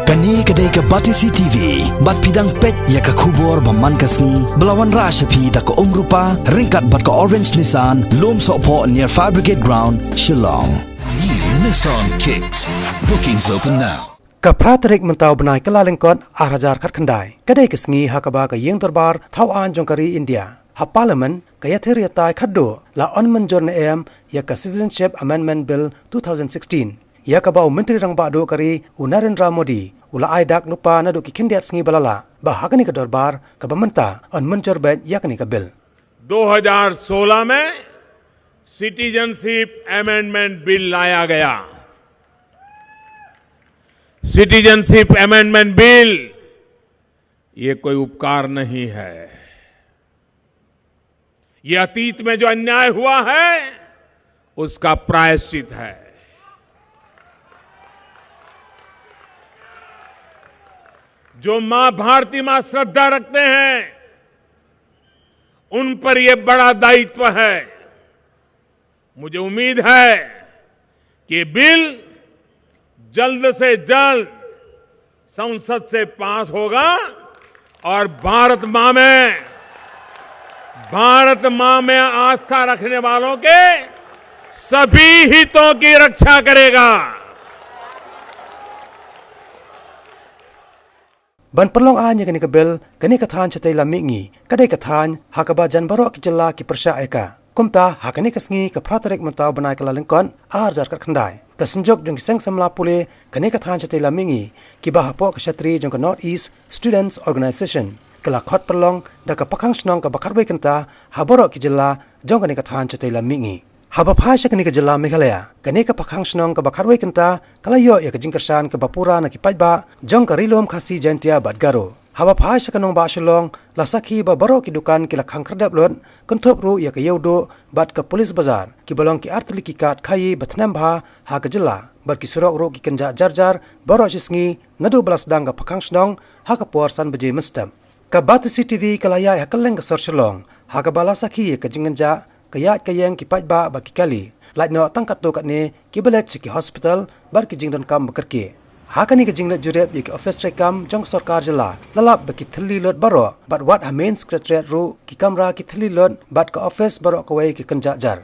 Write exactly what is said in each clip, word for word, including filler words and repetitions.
Kane ka dei ka Batesi T V, bad phi dang peit ïa ka khubor ba man ka sngi, ba la wanrah sha phi da ka Umrupa, ryngkat bad ka Orange Nissan, Lumsohphoh near Fire Brigade Ground, Shillong. New Nissan Kicks. Bookings open now. Ka phra tarik mynta u bnai Kyllalyngkot, ar hajar khatkhyndai. Ka dei ka sngi ha kaba ka ïing dorbar thawaiñ jong ka ri India, ha Parliament, ka ïathir ïatai khadduh, la yn mynjur ne em ïa ka Citizenship Amendment Bill two thousand sixteen, ïa kaba u Myntri Rangbah Duh ka ri, u Narendra Modi, u la ai dak lypa naduh ki khyndiat sngi ba la lah, ba ha kane ka dorbar kaba mynta yn mynjur beit ïa kane ka bill. दो हज़ार सोलह में सिटीजनशिप अमेंडमेंट बिल लाया गया। सिटीजनशिप अमेंडमेंट बिल ये कोई उपकार नहीं है, ये अतीत में जो अन्याय हुआ है, उसका प्रायश्चित है। जो मां भारती मां श्रद्धा रखते हैं, उन पर यह बड़ा दायित्व है। मुझे उम्मीद है कि बिल जल्द से जल्द संसद से पास होगा और भारत मां में, भारत मां में आस्था रखने वालों के सभी हितों की रक्षा करेगा। Ban pynlong aiñ ïa kane ka bill, kane ka thaiñ shatei lam mihngi, ka dei ka thaiñ ha kaba jan baroh ki jylla ki pyrshah ïa ka. Kumta, ha kane ka sngi ka phra tarik mynta u bnai Kyllalyngkot, ar hajar khatkhyndai, ka synjuk jong ki seng samla pule kane ka thaiñ shatei lam mihngi, kiba hapoh ka shatri jong ka North East Students Organisation, ka la khot pynlong da ka pakhang shnong kaba khatwei kynta ha baroh ki jylla jong kane ka thaiñ shatei lam mihngi. Haba phai sha kane ka jylla Meghalaya, kane ka pakhang shnong kaba khatwei kynta ka la ïoh ïa ka jingkyrshan kaba pura na ki paidbah jong ka Ri Lum Khasi Jaiñtia bad Garo. Haba phai sha ka nongbah Shillong, la sakhi ba baroh ki dukan ki la khang khyrdep lut, kynthup ruh ïa ka Ïewduh bad ka Police Bazar, kiba long ki artylli ki kad khaïi ba thnem bha ha ka jylla, bad ki surok ruh ki kynjah jar jar baroh shi sngi, naduh ba la sdang ka pakhang shnong ha ka por san baje mynstep. Ka Batesi T V ka la ïaid ha kylleng ka sor Shillong, ha kaba la sakhi ïa ka jingkynjah, ka ïaid ka ïeng ki paidbah bad ki kali, lait noh tang katto katne kiba leit sha ki hospital bad ki jingdonkam ba kyrkieh. Ha kane ka jingleit jurip ïa ki office treikam jong ka sorkar jylla, la lap ba ki thylli lut baroh, bad wat ha main secretariat ruh ki kamra ki thylli lut bad ka office baroh kawei ki kynjah jar.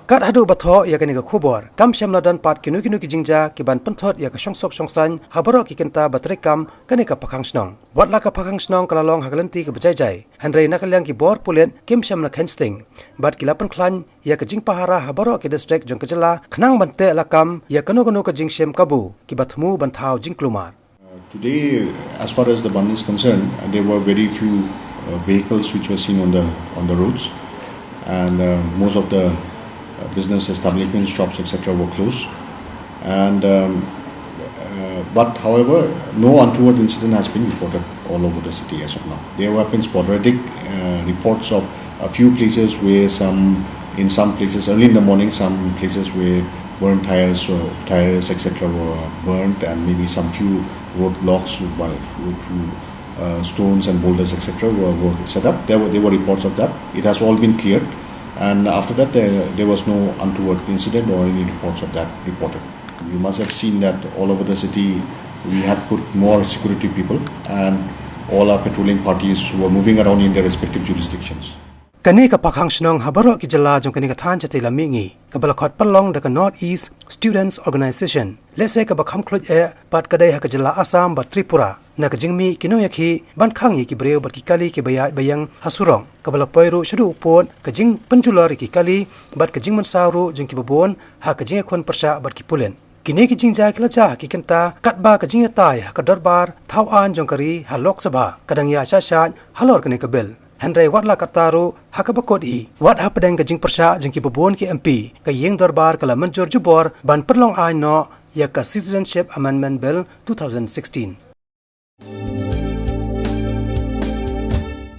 Kat haduh ba thoh ïa kane ka khubor, kam shym la don pat kino kino ki jingjia ki ban pynthut ïa ka shongsuk shongsaiñ ha baroh ki kynta ba treikam kane ka pakhang shnong. Wat la ka pakhang shnong ka la long ha ka lynti kaba jai jai, hynrei na ka liang ki bor pulit kim shym la kheiñ sting, bad ki la pynkhlaiñ ïa ka jingpahara ha baroh ki distrik jong ka jylla khnang ban teh lakam ïa kano kano ka jingshim kabu kiba thmu ban thaw jingkulmar. Uh, today, as far as the bandh is concerned, uh, there were very few, uh, vehicles which were seen on the, on the roads, and, uh, most of the, uh, business establishments, shops, et cetera, were closed. And, um, uh, but, however, no untoward incident has been reported all over the city as of now. There have been sporadic, uh, reports of a few places where some, in some places, early in the morning, some places where burnt tires, so tires, et cetera, were burnt, and maybe some few roadblocks by, through, uh, stones and boulders, et cetera, were, were set up. There were, there were reports of that. It has all been cleared. And after that, there, there was no untoward incident or any reports of that reported. You must have seen that all over the city, we had put more security people and all our patrolling parties were moving around in their respective jurisdictions. Kane ka pakhang shnong ha baroh ki jylla jong kane ka thaiñ shatei lam mihngi, kaba la khot pynlong da ka North East Students Organization, lehse kaba kham khluit eh pat ka dei ha ka jylla Assam bad Tripura, na ka jingmih ki nongïakhih ban khang ïa ki briew bad ki kali kiba ïaid ba ïeng ha surok, kaba la poi ruh shaduh u pud ka jingpynjulor ïa ki kali bad ka jingmynsaw ruh jong kiba bun ha ka jingïakhun pyrshah bad ki pulit. Kine ki jingjia ki la jia ha ki kynta katba ka jingïatai ha ka dorbar thaw aiñ jong ka ri ha Lok Sabha ka dang ïaishah shah halor kane ka bill. Hynrei wat la katta ruh, ha kaba kut hi, wat hapdeng ka jingpyrshah jong kiba bun ki M P, ka ïing dorbar ka la mynjur jubor ban pynlong aiñ noh ïa ka Citizenship Amendment Bill two thousand sixteen.